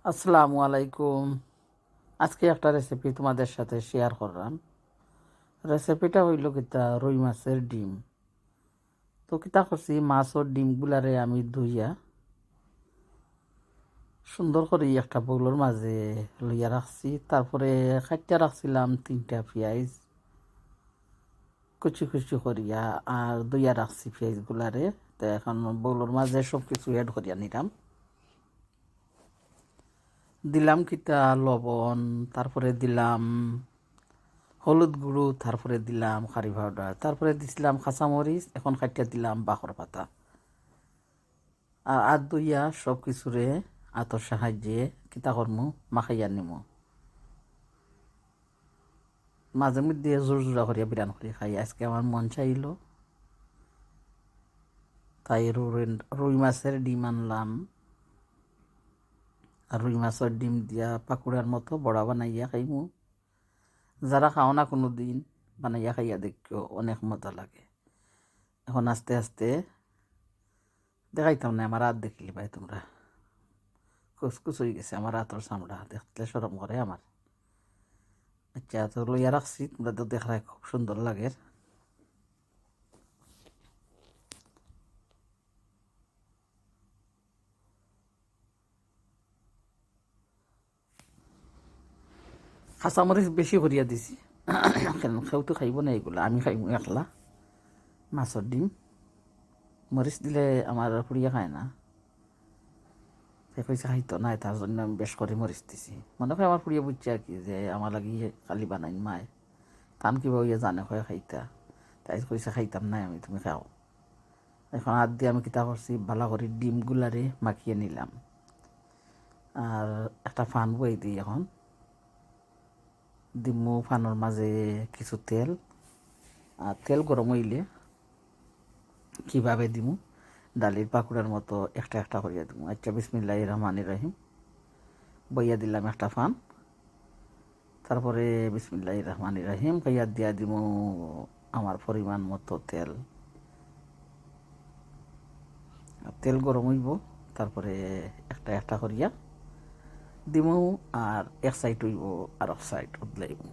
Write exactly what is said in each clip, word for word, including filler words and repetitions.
আসসালামু আলাইকুম। আজকে একটা রেসিপি তোমাদের সাথে শেয়ার করলাম। রেসিপিটা হইল কিতা, রুই মাছের ডিম। তো কিতা করছি, মাছর ডিমগুলারে আমি ধুইয়া সুন্দর করি একটা বাউলর মাঝে লইয়া রাখছি। তারপরে কাটিয়া রাখছিলাম তিনটা পিয়াইজ, কুচি কুচি করিয়া, আর ধুইয়া রাখছি পিয়াইজগুলারে। তো এখন বাউলর মাঝে সব কিছু অ্যাড করিয়া নিলাম। দিলাম কিতা, লবণ, তারপরে দিলাম হলুদ গুঁড়ো, তারপরে দিলাম কারি পাউডার, তারপরে দিছিলাম কাঁচামরিচ, এখন কাটিয়া দিলাম বাখর পাতা। আর আত ধুইয়া সব কিছুরে আতর সাহায্যে কিতা করমু, মাখাইয়া নিমু। মাঝে মধ্যে জোর জোরা করিয়া বিরান করি খাই। আজকে আমার মন চাইল, তাই রুই, রুই মাছের ডিম আনলাম। আর রুই মাছের ডিম দিয়া পাকুড়ার মতো বড়া বানাইয়া খাইমু। যারা খাও না কোনো দিন, বানাইয়া খাইয়া দেখিও, অনেক মজা লাগে। এখন আস্তে আস্তে দেখাইতাম না, আমার আত দেখিলে ভাই তোমরা, কুচকুচ হয়ে গেছে আমার আতর চামড়া, দেখতে শরম করে আমার। আচ্ছা, তো লইয়া রাখছি, তোমরা তো দেখরায় খুব সুন্দর লাগে। কাঁচামরিচ বেশি করিয়া দিছি, কারণ কেউ তো খাইব না এগুলা, আমি খাইব একলা। মাছর ডিম মরিচ দিলে আমার ফুড়িয়ে খায় না, সে কইছে খাইতো না, তার জন্য আমি বেশ করে মরিচ দিছি। মনে হয় আমার ফুড়িয়ে বুঝছে আর কি, যে আমার লাগি খালি বানাইন মায়, তান কিবা হইয়া জানে কয় খাইতা, তাই কইছে খাইতাম না আমি, তুমি খাও। এখন আত দিয়া আমি কিতা করছি, ভালা করি ডিমগুলারে মাখিয়ে নিলাম। আর একটা ফান বই দিই এখন, দিমু ফানর মাঝে কিছু তেল। আর তেল গরম হইলে কিভাবে দিমু, ডালির পাকুড়ার মতো একটা একটা করিয়া দিমু। আচ্ছা, বিসমিল্লাহির রহমানির রহিম। বইয়া দিলাম একটা ফান। তারপরে বিসমিল্লাহির রহমানির রহিম কইয়া দিয়া দিমু আমার পরিমাণ মতো তেল। আর তেল গরম হইব, তারপরে একটা একটা করিয়া দিমু। আর এক সাইড হইব, আর এক সাইড উল্টাইমু,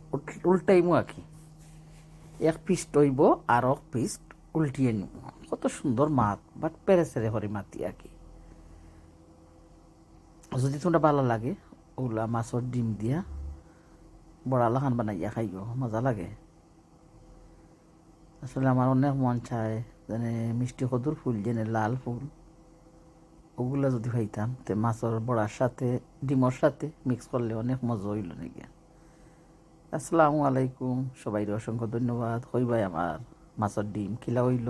উল্টাইমু আর কি। এক পিস হইব, আর এক পিস উল্টিয়ে নিমু। কত সুন্দর মাত, বাট পেরে সেরে করি মাতি আর কি। যদি তোমরা ভালা লাগে, ওলা মাছর ডিম দিয়া বড়া লাখান বানাইয়া খাইও, মজা লাগে। আসলে আমার অনেক মন চায়, যেন মিষ্টি কদুর ফুল, যেন লাল ফুল, ওগুলা যদি পাইতাম, তে মাছর বড়ার সাথে, ডিমর সাথে মিক্স করলে অনেক মজা হইল নাকি। আসসালামু আলাইকুম, সবাইরে অসংখ্য ধন্যবাদ। কইবায় আমার মাছর ডিম কিলা হইল।